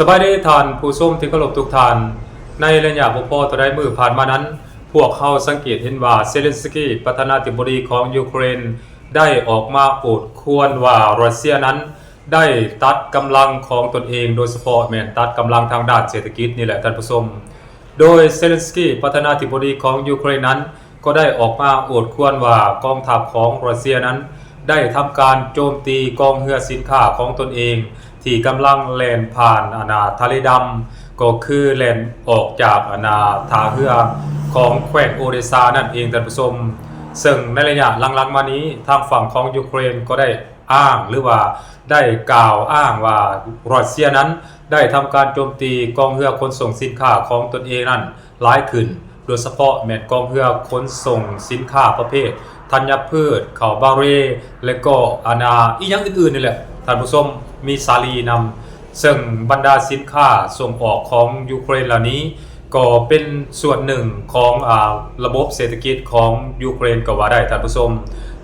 ສະບາຍດີທ່ານຜູ້ຊົມທີ່ເຄົາລົບທຸກທ່ານ. ໃນໄລຍະບໍ່ພໍເທົ່າໃດມື້ຜ່ານມານັ້ນ, ພວກເຮົາສັງເກດເຫັນວ່າເຊເລັນສກີ ປະທານາທິບໍດີຂອງຢູເຄຣນ ໄດ້ອອກມາໂອດຄວນວ່າຣັດເຊຍນັ້ນໄດ້ຕັດກຳລັງຂອງຕົນເອງ, ໂດຍສະເພາະແມ່ນຕັດກຳລັງທາງດ້ານເສດຖະກິດນີ້ແຫຼະທ່ານຜູ້ຊົມ. ໂດຍເຊເລັນສກີ ປະທານາທິບໍດີຂອງຢູເຄຣນນັ້ນ ກໍໄດ້ອອກມາໂອດຄວນວ່າກອງທັບຂອງຣັດເຊຍນັ້ນ ໄດ້ທຳການໂຈມຕີກອງເຮືອສິນຄ້າຂອງຕົນເອງ ທີ່ກຳລັງແລ່ນຜ່ານ ອາ ທະເລດຳ, ກໍຄືແລ່ນອອກຈາກ ອາ ທ່າເຮືອຂອງແຂວງໂອເດຊານັ້ນເອງທ່ານຜູ້ຊົມ. ເຊິ່ງໃນໄລຍະຫຼັງໆມານີ້ ທາງຝັ່ງຂອງຢູເຄຣນກໍໄດ້ອ້າງ ຫຼືວ່າໄດ້ກ່າວອ້າງວ່າຣັດເຊຍນັ້ນ ໄດ້ທຳການໂຈມຕີກອງເຮືອຂົນສົ່ງສິນຄ້າຂອງຕົນເອງນັ້ນຫຼາຍຂຶ້ນ, ໂດຍສະເພາະແມ່ນກອງເຮືອຂົນສົ່ງສິນຄ້າປະເພດທັນຍະພືດ, ເຂົ້າບາເຣ ແລະກໍ ອາ ອີ່ຫຍັງອື່ນໆນີ້ແຫຼະທ່ານຜູ້ຊົມ, ມີສາລີນຳ. ເຊິ່ງບັນດາສິນຄ້າສົ່ງອອກຂອງຢູເຄຣນເຫຼົ່ານີ້ ກໍເປັນສ່ວນໜຶ່ງຂອງ ອາ ລະບົບເສດຖະກິດຂອງຢູເຄຣນກໍວ່າໄດ້ທ່ານຜູ້ຊົມ.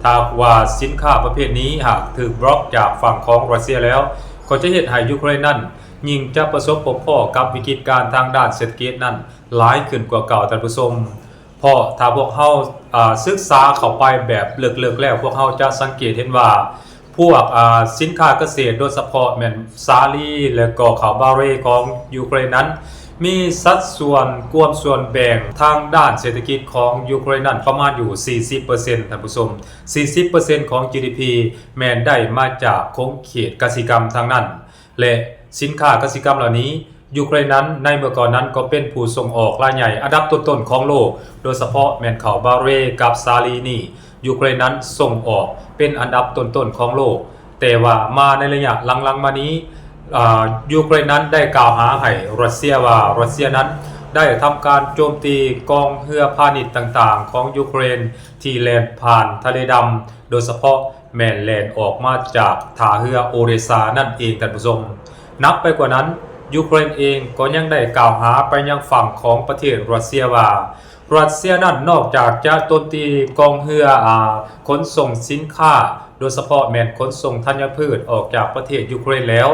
ຖ້າຫາກວ່າສິນຄ້າປະເພດນີ້ຫາກຖືກບລັອກຈາກຝັ່ງຂອງຣັດເຊຍແລ້ວ, ກໍຈະເຮັດໃຫ້ຢູເຄຣນນັ້ນ ຍິ່ງຈະປະສົບພົບພໍ້ກັບວິກິດການທາງດ້ານເສດຖະກິດນັ້ນຫຼາຍຂຶ້ນກວ່າເກົ່າທ່ານຜູ້ຊົມ. ເພາະຖ້າພວກເຮົາ ອາ ສຶກສາເຂົ້າໄປແບບເລິກໆແລ້ວ, ພວກເຮົາຈະສັງເກດເຫັນວ່າພວກ ອາ ສິນຄ້າກະເສດ ໂດຍສະເພາະແມ່ນສາລີ ແລະກໍເຂົ້າບາເຣຂອງຢູເຄຣນນັ້ນ ມີສັດສ່ວນກວມສ່ວນແບ່ງທາງດ້ານເສດຖະກິດຂອງຢູເຄຣນນັ້ນປະມານຢູ່ສີ່ສິບເປີເຊັນທ່ານຜູ້ຊົມ. ສີ່ສິບເປີເຊັນຂອງຈີດີພີແມ່ນໄດ້ມາຈາກຂົງເຂດກະສິກຳທັງນັ້ນ. ແລະສິນຄ້າກະສິກຳເຫຼົ່ານີ້ ຢູເຄຣນນັ້ນໃນເມື່ອກ່ອນນັ້ນກໍເປັນຜູ້ສົ່ງອອກລາຍໃຫຍ່ອັນດັບຕົ້ນໆຂອງໂລກ, ໂດຍສະເພາະແມ່ນເຂົ້າບາເຣກັບສາລີນີ້ ຢູເຄຣນນັ້ນສົ່ງອອກເປັນອັນດັບຕົ້ນໆຂອງໂລກ. ແຕ່ວ່າມາໃນໄລຍະຫຼັງໆມານີ້ ອາ ຢູເຄຣນນັ້ນໄດ້ກ່າວຫາໃຫ້ຣັດເຊຍວ່າ ຣັດເຊຍນັ້ນໄດ້ທຳການໂຈມຕີກອງເຮືອພານິດຕ່າງໆຂອງຢູເຄຣນທີ່ແລ່ນຜ່ານທະເລດຳ, ໂດຍສະເພາະ ແມ່ນແລ່ນອອກມາຈາກທ່າເຮືອໂອເດຊານັ້ນເອງທ່ານຜູ້ຊົມ. ໜັກໄປກວ່ານັ້ນ, ຢູເຄຣນເອງກໍຍັງໄດ້ກ່າວຫາໄປຍັງຝັ່ງຂອງປະເທດຣັດເຊຍວ່າ ຣັດເຊຍນັ້ນນອກຈາກຈະໂຈມຕີກອງເຮືອ ອາ ຂົນສົ່ງສິນຄ້າ, ໂດຍສະເພາະແມ່ນຂົນສົ່ງທັນຍະພືດອອກຈາກປະເທດຢູເຄຣນແລ້ວ,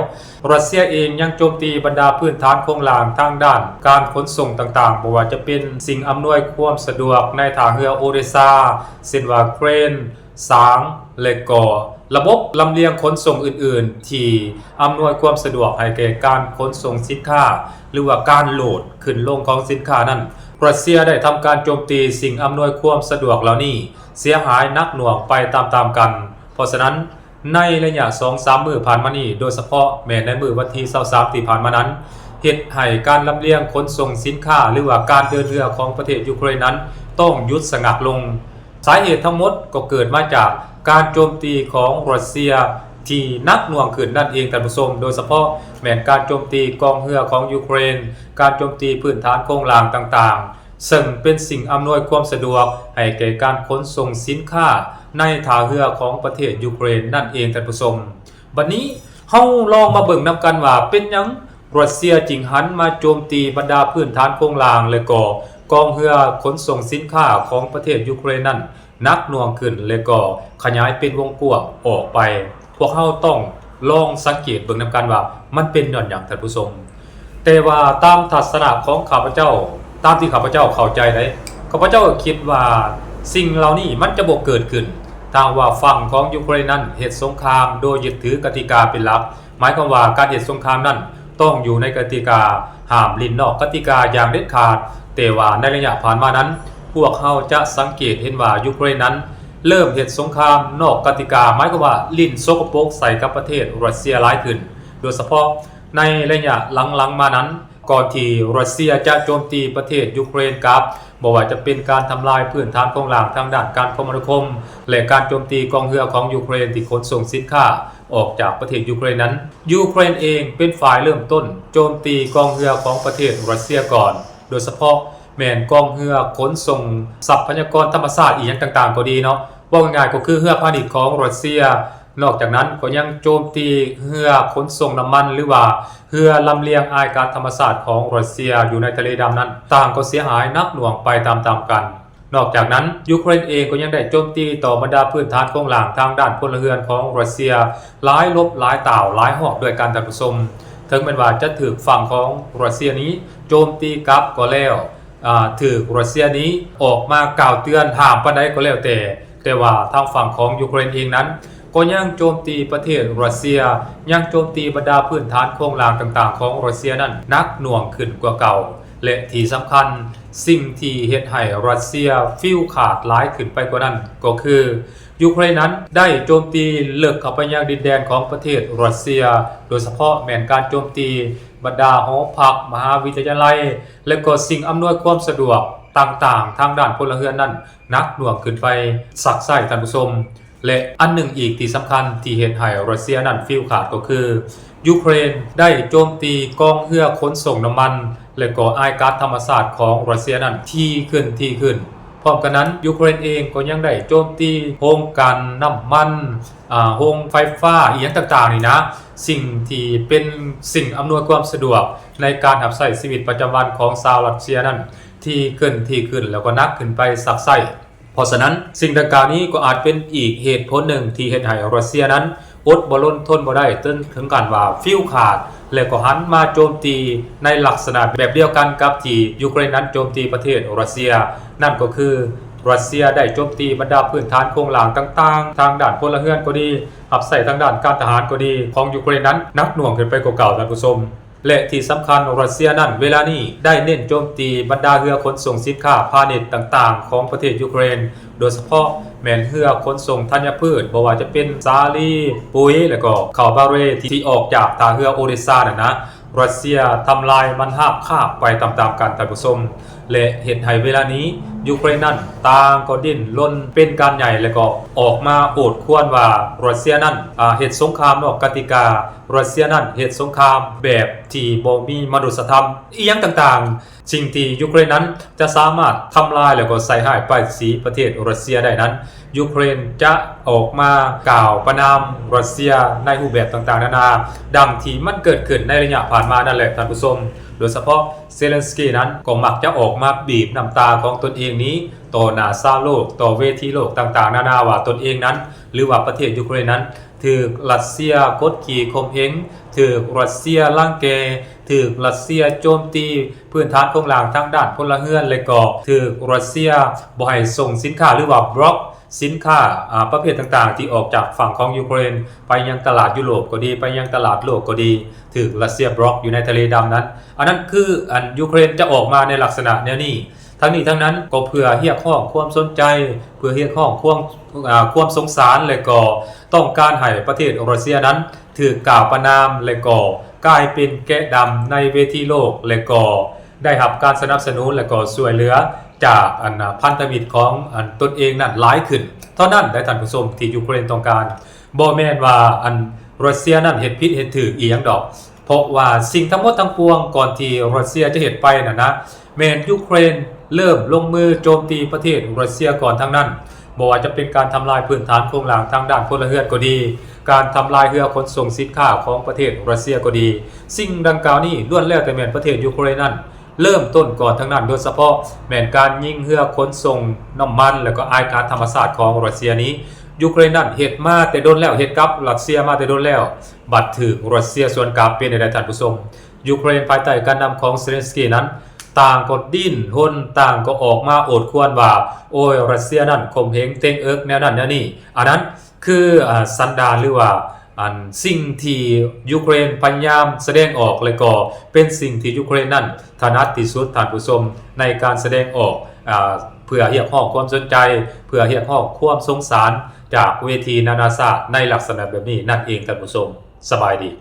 ຣັດເຊຍເອງຍັງໂຈມຕີບັນດາພື້ນຖານໂຄງລ່າງທາງດ້ານການຂົນສົ່ງຕ່າງໆ, ບໍ່ວ່າຈະເປັນສິ່ງອຳນວຍຄວາມສະດວກໃນທ່າເຮືອໂອເດຊາ, ເຊັ່ນວ່າເຄຣນ, ສາງ ແລະກໍລະບົບລຳລຽງຂົນສົ່ງອື່ນໆ ທີ່ອຳນວຍຄວາມສະດວກໃຫ້ແກ່ການຂົນສົ່ງສິນຄ້າ ຫຼືວ່າການໂຫຼດຂຶ້ນລົງຂອງສິນຄ້ານັ້ນ, ຣັດເຊຍໄດ້ທຳການໂຈມຕີສິ່ງອຳນວຍຄວາມສະດວກເຫຼົ່ານີ້ເສຍຫາຍໜັກໜ່ວງໄປຕາມໆກັນ. ເພາະສະນັ້ນ, ໃນໄລຍະສອງສາມມື້ຜ່ານມານີ້, ໂດຍສະເພາະແມ່ນໃນມື້ວັນທີຊາວສາມທີ່ຜ່ານມານັ້ນ, ເຮັດໃຫ້ການລຳລຽງຂົນສົ່ງສິນຄ້າ ຫຼືວ່າການເດີນເຮືອຂອງປະເທດຢູເຄຣນນັ້ນ ຕ້ອງຢຸດສະງັກລົງ. ສາເຫດທັງໝົດກໍເກີດມາຈາກການໂຈມຕີຂອງຣັດເຊຍທີ່ໜັກໜ່ວງຂຶ້ນນັ້ນເອງທ່ານຜູ້ຊົມ, ໂດຍສະເພາະແມ່ນການໂຈມຕີກອງເຮືອຂອງຢູເຄຣນ, ການໂຈມຕີພື້ນຖານໂຄງລ່າງຕ່າງໆ, ເຊິ່ງເປັນສິ່ງອຳນວຍຄວາມສະດວກໃຫ້ແກ່ການຂົນສົ່ງສິນຄ້າໃນທ່າເຮືອຂອງປະເທດຢູເຄຣນນັ້ນເອງທ່ານຜູ້ຊົມ. ບັດນີ້ເຮົາລອງມາເບິ່ງນຳກັນວ່າເປັນຫຍັງ ຣັດເຊຍຈຶ່ງຫັນມາໂຈມຕີບັນດາພື້ນຖານໂຄງລ່າງ ແລະກໍກອງເຮືອຂົນສົ່ງສິນຄ້າຂອງປະເທດຢູເຄຣນນັ້ນໜັກໜ່ວງຂຶ້ນ ແລະກໍຂະຫຍາຍເປັນວົງກວ້າງອອກໄປ. ພວກເຮົາຕ້ອງລອງສັງເກດເບິ່ງນຳກັນວ່າມັນເປັນຍ້ອນຫຍັງທ່ານຜູ້ຊົມ. ແຕ່ວ່າຕາມທັດສະນະຂອງຂ້າພະເຈົ້າ, ຕາມທີ່ຂ້າພະເຈົ້າເຂົ້າໃຈໃດ, ຂ້າພະເຈົ້າຄິດວ່າສິ່ງເຫຼົ່ານີ້ມັນຈະບໍ່ເກີດຂຶ້ນ ຖ້າຫາກວ່າຝັ່ງຂອງຢູເຄຣນນັ້ນເຮັດສົງຄາມໂດຍຍຶດຖືກະຕິກາເປັນຫຼັກ. ໝາຍຄວາມວ່າການເຮັດສົງຄາມນັ້ນຕ້ອງຢູ່ໃນກະຕິກາ, ຫ້າມຫຼິ້ນນອກກະຕິກາຢ່າງເດັດຂາດ. ແຕ່ວ່າໃນໄລຍະຜ່ານມານັ້ນ, ພວກເຮົາຈະສັງເກດເຫັນວ່າຢູເຄຣນນັ້ນເລີ່ມເຮັດສົງຄາມນອກກະຕິກາ, ໝາຍຄວາມວ່າຫຼິ້ນສົກກະປົກໃສ່ກັບປະເທດຣັດເຊຍຫຼາຍຂຶ້ນ, ໂດຍສະເພາະໃນໄລຍະຫຼັງໆມານັ້ນ. ກ່ອນທີ່ຣັດເຊຍຈະໂຈມຕີປະເທດຢູເຄຣນກັບ, ບໍ່ວ່າຈະເປັນການທຳລາຍພື້ນຖານໂຄງລ່າງທາງດ້ານການຄົມມະນາຄົມ ແລະ ການໂຈມຕີກອງເຮືອຂອງຢູເຄຣນທີ່ຂົນສົ່ງສິນຄ້າອອກຈາກປະເທດຢູເຄຣນນັ້ນ, ຢູເຄຣນເອງເປັນຝ່າຍເລີ່ມຕົ້ນໂຈມຕີກອງເຮືອຂອງປະເທດຣັດເຊຍກ່ອນ, ໂດຍສະເພາະແມ່ນກອງເຮືອຂົນສົ່ງຊັບພະຍາກອນທຳມະຊາດອີ່ຫຍັງຕ່າງໆກໍດີເນາະ, ເວົ້າງ່າຍໆກໍຄືເຮືອພານິດຂອງຣັດເຊຍ. ນອກຈາກນັ້ນກໍຍັງໂຈມຕີເຮືອຂົນສົ່ງນ້ຳມັນ ຫຼືວ່າເຮືອລຳລຽງອາຍກາດທຳມະຊາດຂອງຣັດເຊຍຢູ່ໃນທະເລດຳນັ້ນ ຕ່າງກໍເສຍຫາຍໜັກໜ່ວງໄປຕາມໆກັນ. ນອກຈາກນັ້ນ, ຢູເຄຣນເອງກໍຍັງໄດ້ໂຈມຕີຕໍ່ບັນດາພື້ນຖານໂຄງລ່າງທາງດ້ານພົນລະເຮືອນຂອງຣັດເຊຍຫຼາຍລົບຫຼາຍຕ່າວຫຼາຍຮອບດ້ວຍກັນທ່ານຜູ້ຊົມ. ເຖິງແມ່ນວ່າຈະຖືກຝັ່ງຂອງຣັດເຊຍນີ້ໂຈມຕີກັບກໍແລ້ວ, ອາ, ຖືກຣັດເຊຍນີ້ອອກມາກ່າວເຕືອນຫ້າມປານໃດກໍແລ້ວແຕ່, ແຕ່ວ່າທາງຝັ່ງຂອງຢູເຄຣນເອງນັ້ນ ກໍຍັງໂຈມຕີປະເທດຣັດເຊຍ, ຍັງໂຈມຕີບັນດາພື້ນຖານໂຄງລ່າງຕ່າງໆຂອງຣັດເຊຍນັ້ນໜັກໜ່ວງຂຶ້ນກວ່າເກົ່າ. ແລະ ທີ່ສຳຄັນ, ສິ່ງທີ່ເຮັດໃຫ້ຣັດເຊຍຟີວຂາດຫຼາຍຂຶ້ນໄປກວ່ານັ້ນກໍຄື ຢູເຄຣນນັ້ນໄດ້ໂຈມຕີເລິກເຂົ້າໄປຍັງດິນແດນຂອງປະເທດຣັດເຊຍ, ໂດຍສະເພາະແມ່ນການໂຈມຕີບັນດາຫໍພັກ, ມະຫາວິທະຍາໄລ ແລະ ກໍສິ່ງອຳນວຍຄວາມສະດວກຕ່າງໆທາງດ້ານພົນລະເຮືອນນັ້ນໜັກໜ່ວງຂຶ້ນໄປຊັກໄຊ້, ທ່ານຜູ້ຊົມ. ແລະ ອັນໜຶ່ງອີກທີ່ສຳຄັນທີ່ເຮັດໃຫ້ຣັດເຊຍນັ້ນຟີວຂາດກໍຄື ຢູເຄຣນໄດ້ໂຈມຕີກອງເຮືອຂົນສົ່ງນ້ຳມັນ ແລະ ກໍອ້າຍກາດທຳມະຊາດຂອງຣັດເຊຍນັ້ນຖີ່ຂຶ້ນ, ຖີ່ຂຶ້ນ. ພ້ອມກັນນັ້ນ, ຢູເຄຣນເອງກໍຍັງໄດ້ໂຈມຕີໂຮງກັ່ນນ້ຳມັນ, ອາ, ໂຮງໄຟຟ້າ ອີ່ຫຍັງຕ່າງໆນີ້ນະ, ສິ່ງທີ່ເປັນສິ່ງອຳນວຍຄວາມສະດວກໃນການຮັບໃຊ້ຊີວິດປະຈຳວັນຂອງຊາວຣັດເຊຍນັ້ນ ຖີ່ຂຶ້ນ, ຖີ່ຂຶ້ນ ແລ້ວກໍໜັກຂຶ້ນໄປຊັກໄຊ້. ເພາະສະນັ້ນ, ສິ່ງດັ່ງກ່າວນີ້ກໍອາດເປັນອີກເຫດຜົນໜຶ່ງທີ່ເຮັດໃຫ້ຣັດເຊຍນັ້ນອົດບໍ່ລົນທົນບໍ່ໄດ້ ຈົນເຖິງຂັ້ນວ່າຟີວຂາດ ແລະ ກໍຫັນມາໂຈມຕີໃນລັກສະນະແບບດຽວກັນກັບທີ່ຢູເຄຣນນັ້ນໂຈມຕີປະເທດຣັດເຊຍ. ນັ້ນກໍຄື ຣັດເຊຍໄດ້ໂຈມຕີບັນດາພື້ນຖານໂຄງລ່າງຕ່າງໆ ທາງດ້ານພົນລະເຮືອນກໍດີ, ຮັບໃຊ້ທາງດ້ານການທະຫານກໍດີ ຂອງຢູເຄຣນນັ້ນໜັກໜ່ວງຂຶ້ນໄປກວ່າເກົ່າ, ທ່ານຜູ້ຊົມ. ແລະ ທີ່ສຳຄັນ, ຣັດເຊຍນັ້ນເວລານີ້ໄດ້ເນັ້ນໂຈມຕີບັນດາເຮືອຂົນສົ່ງສິນຄ້າພານິດຕ່າງໆຂອງປະເທດຢູເຄຣນ, ໂດຍສະເພາະແມ່ນເຮືອຂົນສົ່ງທັນຍະພືດ, ບໍ່ວ່າຈະເປັນສາລີ, ປຸ໋ຍ ແລ້ວກໍເຂົ້າບາເຣ ທີ່ອອກຈາກທ່າເຮືອໂອເດຊານັ້ນນະ, ຣັດເຊຍທຳລາຍມັນຮາບຄາບໄປຕາມໆກັນ, ທ່ານຜູ້ຊົມ. ແລະ ເຮັດໃຫ້ເວລານີ້ຢູເຄຣນນັ້ນຕ່າງກໍດີ້ນລົນເປັນການໃຫຍ່ ແລະ ກໍອອກມາໂອດຄວນວ່າຣັດເຊຍນັ້ນ, ອາ, ເຮັດສົງຄາມນອກກະຕິກາ, ຣັດເຊຍນັ້ນເຮັດສົງຄາມແບບທີ່ບໍ່ມີມະນຸດສະທຳ ອີ່ຫຍັງຕ່າງໆ. ສິ່ງທີ່ຢູເຄຣນນັ້ນຈະສາມາດທຳລາຍ ແລ້ວກໍໃສ່ຮ້າຍປ້າຍສີປະເທດຣັດເຊຍໄດ້ນັ້ນ, ຢູເຄຣນຈະອອກມາກ່າວປະນາມຣັດເຊຍໃນຮູບແບບຕ່າງໆນານາ ດັ່ງທີ່ມັນເກີດຂຶ້ນໃນໄລຍະຜ່ານມານັ້ນແຫຼະ ທ່ານຜູ້ຊົມ. ໂດຍສະເພາະເຊເລັນສກີນັ້ນກໍມັກຈະອອກມາບີບນ້ຳຕາຂອງຕົນເອງນີ້ຕໍ່ໜ້າຊາວໂລກ, ຕໍ່ເວທີໂລກຕ່າງໆນານາ ວ່າຕົນເອງນັ້ນ ຫຼືວ່າປະເທດຢູເຄຣນນັ້ນ ຖືກຣັດເຊຍກົດຂີ່ຂົ່ມເຫງ, ຖືກຣັດເຊຍລັງແກ, ຖືກຣັດເຊຍໂຈມຕີພື້ນຖານໂຄງລ່າງທາງດ້ານພົນລະເຮືອນ ແລະ ກໍຖືກຣັດເຊຍບໍ່ໃຫ້ສົ່ງສິນຄ້າ ຫຼືວ່າບລັອກສິນຄ້າ, ອາ, ປະເພດຕ່າງໆ ທີ່ອອກຈາກຝັ່ງຂອງຢູເຄຣນໄປຍັງຕະຫຼາດຢູໂຣບກໍດີ, ໄປຍັງຕະຫຼາດໂລກກໍດີ, ຖືກຣັດເຊຍບລັອກຢູ່ໃນທະເລດຳນັ້ນ. ອັນນັ້ນຄື ອັນ ຢູເຄຣນຈະອອກມາໃນລັກສະນະແນວນີ້. ທັງນີ້ທັງນັ້ນກໍເພື່ອຮຽກຮ້ອງຄວາມສົນໃຈ, ເພື່ອຮຽກຮ້ອງຄວາມ, ອາ, ຄວາມສົງສານ ແລະ ກໍຕ້ອງການໃຫ້ປະເທດຣັດເຊຍນັ້ນຖືກກ່າວປະນາມ ແລະ ກໍກາຍເປັນແກະດຳໃນເວທີໂລກ ແລະ ກໍໄດ້ຮັບການສະໜັບສະໜູນ ແລະ ກໍຊ່ວຍເຫຼືອຈາກ ອັນ ພັນທະມິດຂອງ ອັນ ຕົນເອງນັ້ນຫຼາຍຂຶ້ນເທົ່ານັ້ນໄດ໋ ທ່ານຜູ້ຊົມ, ທີ່ຢູເຄຣນຕ້ອງການ. ບໍ່ແມ່ນວ່າ ອັນ ຣັດເຊຍນັ້ນເຮັດຜິດເຮັດຖືກອີ່ຫຍັງດອກ. ເພາະວ່າສິ່ງທັງໝົດທັງປວງກ່ອນທີ່ຣັດເຊຍຈະເຮັດໄປນັ້ນນະ, ແມ່ນຢູເຄຣນເລີ່ມລົງມືໂຈມຕີປະເທດຣັດເຊຍກ່ອນທັງນັ້ນ, ບໍ່ວ່າຈະເປັນການທຳລາຍພື້ນຖານໂຄງລ່າງທາງດ້ານພົນລະເຮືອນກໍດີ, ການທຳລາຍເຮືອຂົນສົ່ງສິນຄ້າຂອງປະເທດຣັດເຊຍກໍດີ, ສິ່ງດັ່ງກ່າວນີ້ລ້ວນແລ້ວແຕ່ແມ່ນປະເທດຢູເຄຣນນັ້ນເລີ່ມຕົ້ນກ່ອນທັງນັ້ນ, ໂດຍສະເພາະແມ່ນການຍິງເຮືອຂົນສົ່ງນ້ຳມັນ ແລ້ວກໍອ້າຍກາດທຳມະຊາດຂອງຣັດເຊຍນີ້, ຢູເຄຣນນັ້ນເຮັດມາແຕ່ດົນແລ້ວ, ເຮັດກັບຣັດເຊຍມາແຕ່ດົນແລ້ວ. ບັດຖືກຣັດເຊຍສວນກັບເປັນແນວໃດທ່ານຜູ້ຊົມ? ຢູເຄຣນພາຍໃຕ້ການນຳຂອງເຊເລັນສກີນັ້ນ ຕ່າງກໍດີ້ນຮົນ, ຕ່າງກໍອອກມາໂອດຄວນວ່າ ໂອ້ຍ ຣັດເຊຍນັ້ນຂົ່ມເຫງເຕັງເອິກແນວນັ້ນແນວນີ້. ອັນນັ້ນຄື ອາ ສັນດານ ຫຼືວ່າ ອັນ ສິ່ງທີ່ຢູເຄຣນພະຍາຍາມສະແດງອອກ ແລະ ກໍເປັນສິ່ງທີ່ຢູເຄຣນນັ້ນຖະໜັດທີ່ສຸດ, ທ່ານຜູ້ຊົມ, ໃນການສະແດງອອກ ອາ ເພື່ອຮຽກຮ້ອງຄວາມສົນໃຈ, ເພື່ອຮຽກຮ້ອງຄວາມສົງສານຈາກເວທີນານາຊາດໃນລັກສະນະແບບນີ້ນັ້ນເອງ, ທ່ານຜູ້ຊົມ. ສະບາຍດີ.